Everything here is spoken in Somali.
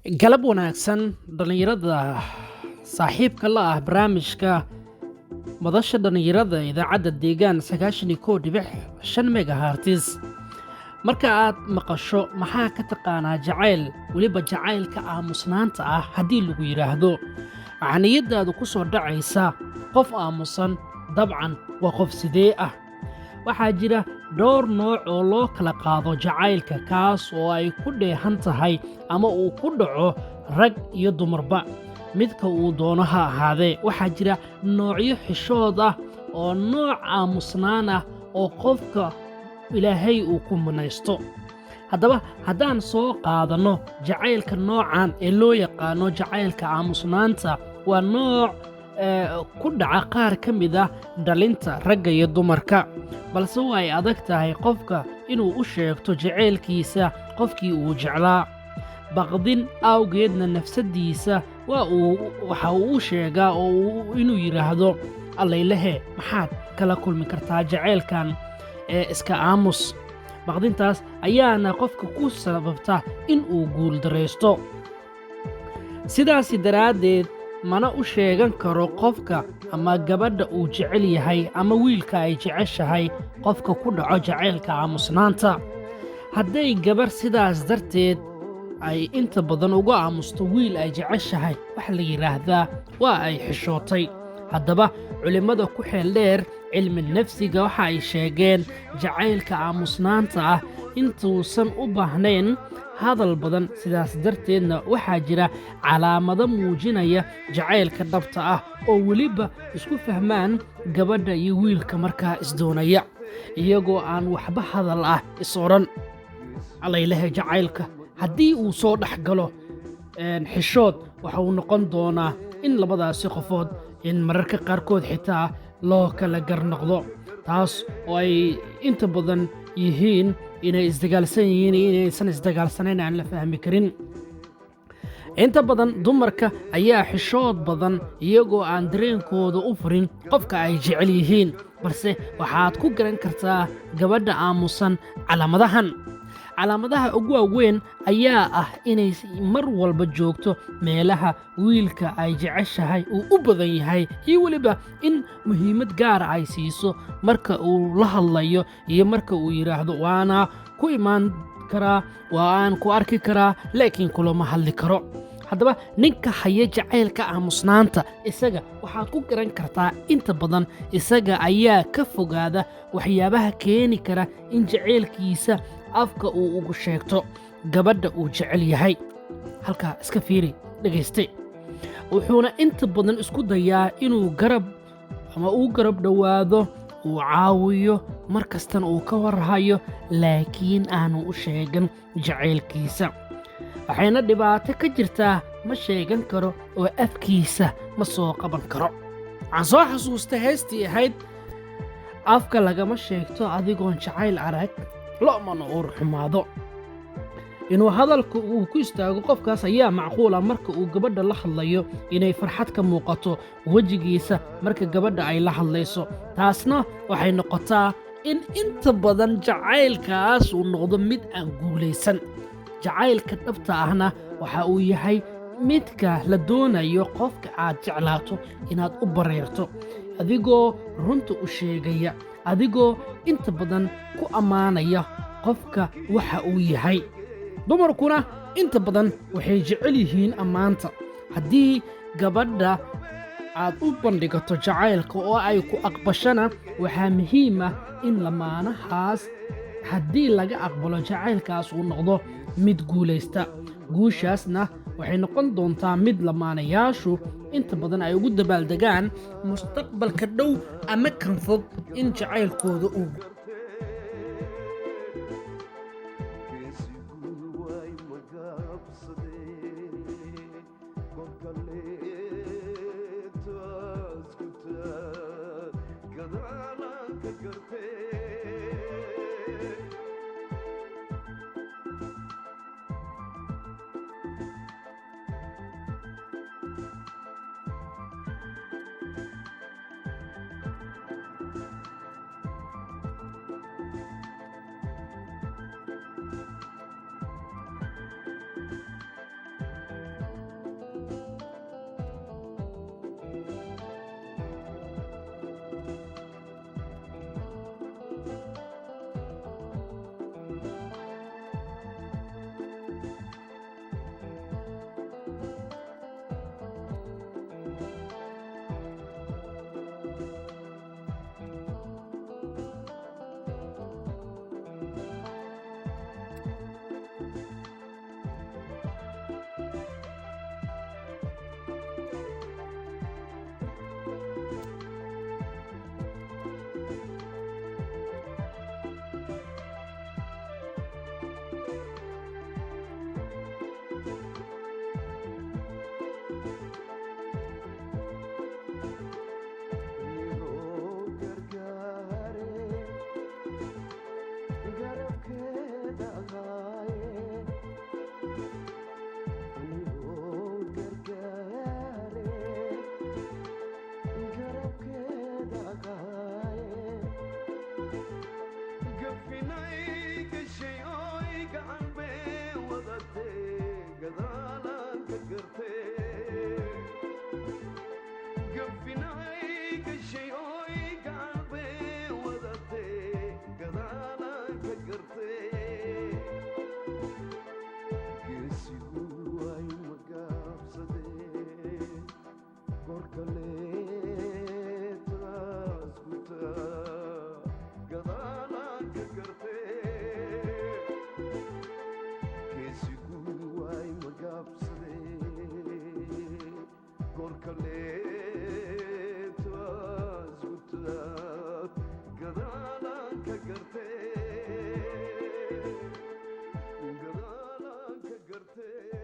Galab wanaagsan dhallinyarada saaxiibka la ah barnaamijka madasha dhallinyarada idaacadda Deegaan 91.5 megahertz. Marka aad maqasho "Maxaa ka taqaanaa jacayl, weliba jacaylka aamusnaanta ah?" haddii lagu yidhaahdo, waxaa niyaddaadu ku soo dhacaysa qof aamusan dabcan waa qof sidee ah? Waxaa jira dhowr nooc oo loo kala qaado jacaylka, kaas oo ay ku dheehan tahay ama uu ku dhaco rag iyo dumarba, midka uu doono ha ahaadee. Waxaa jira noocyo xishood ah oo nooc aamusnaan ah oo qofka Ilaahay uu ku munaysto. Haddaba, haddaan soo qaadanno jacaylka noocan ee loo yaqaano jacaylka aamusnaanta, waa nooc ku dhaca qaar ka mid ah dhalinta ragga iyo dumarka, balse waa ay adag tahay qofka inuu u sheegto jacaylkiisa qofkii uu jeclaa. Baqdin awgeedna nafsaddiisa waa uu waxa uu u sheegaa oo inuu yidhaahdo, "Allaylehe, maxaad kala kulmi kartaa jacaylkan ee iska aamus?" Baqdintaas ayaana qofka ku sababta in uu guuldaraysto. Sidaasi daraaddeed mana u sheegan karo qofka ama gabadha uu jecel yahay ama wiilka ay jeceshahay qofka ku dhaco jacaylka aamusnaanta. Hadday gabar sidaas darteed ay inta badan uga aamusto wiil ay jeceshahay, waxa la yidhaahdaa waa ay xishootay. Haddaba, culimmada ku xeel dheer cilmi nafsiga waxa ay sheegeen jacaylka aamusnaanta ah intuusan u baahnayn hadal badan. Sidaas darteedna waxaa jira calaamado muujinaya jacaylka dhabta ah oo weliba isku fahmaan gabadha iyo wiilka markaa isdoonaya, iyagoo aan waxba hadal ah is odhan. Allaylehe, jacaylka haddii uu soo dhex galo xishood, waxa uu noqon doonaa in labadaasi qofood in mararka qaarkood xitaa loo kala gar noqdo, taas oo ay inta badan yihiin inay isdagaalsan yihiin iyo inaysan isdagaalsanayn aan la fahmi karin. Inta badan dumarka ayaa xishood badan, iyagoo aan dareenkooda u furin qofka ay jecel yihiin, balse waxaad ku garan kartaa gabadha aamusan calaamadahan. Calaamadaha ugu waaweyn ayaa ah inay mar walba joogto meelaha wiilka ay jeceshahay uu u badan yahay, iyo weliba in muhiimad gaara ay siiso marka uu la hadlayo iyo marka uu yidhaahdo, "Waana ku imaan karaa, waa aan ku arki karaa, laakiin kulama hadli karo." Haddaba, ninka haya jacaylka aamusnaanta, isaga waxaad ku garan kartaa inta badan isaga ayaa ka fogaada waxyaabaha keeni kara in jacaylkiisa afka uu ugu sheegto gabadha uu jecel yahay. Halkaa iska fiiri, dhegayste. Wuxuuna inta badan isku dayaa inuu garab ama uu garab dhowaado, uu caawiyo, mar kastana uu ka warhayo, laakiin aanu u sheegan jacaylkiisa. Waxayna dhibaato ka jirtaa ma sheegan karo oo afkiisa ma soo qaban karo. Waxaan soo xasuustay heystii ahayd, "Afka lagama sheegto adigoon jacayl arag, lo'mana uur xumaado." Inuu hadalka uu ku istaago qofkaas ayaa macquula marka uu gabadha la hadlayo, inay farxad ka muuqato wejigiisa marka gabadha ay la hadlayso. Taasna waxay noqotaa in inta badan jacaylkaas uu noqdo mid aan guulaysan. Jacaylka dhabta ahna waxa uu yahay midka la doonayo qofka aad jeclaato inaad u bareerto, adigoo runta u sheegaya, adigoo inta badan ku ammaanaya qofka waxa uu yahay. Dumarkuna inta badan waxay jecel yihiin ammaanta. Haddii gabadha aad u bandhigato jacaylka oo ay ku aqbashana, waxaa muhiim ah in lamaanahaas haddii laga aqbalo jacaylkaas uu noqdo mid guulaysta. Guushaasna waxay noqon doontaa mid lamaanayaashu inta badan ay ugu dabaaldegaan mustaqbalka dhow ama kan fog in jacaylkooda uu Geesigu way magaabsadee, korkaleetaas ku taa gadaalaan ka gartee. Gadaala.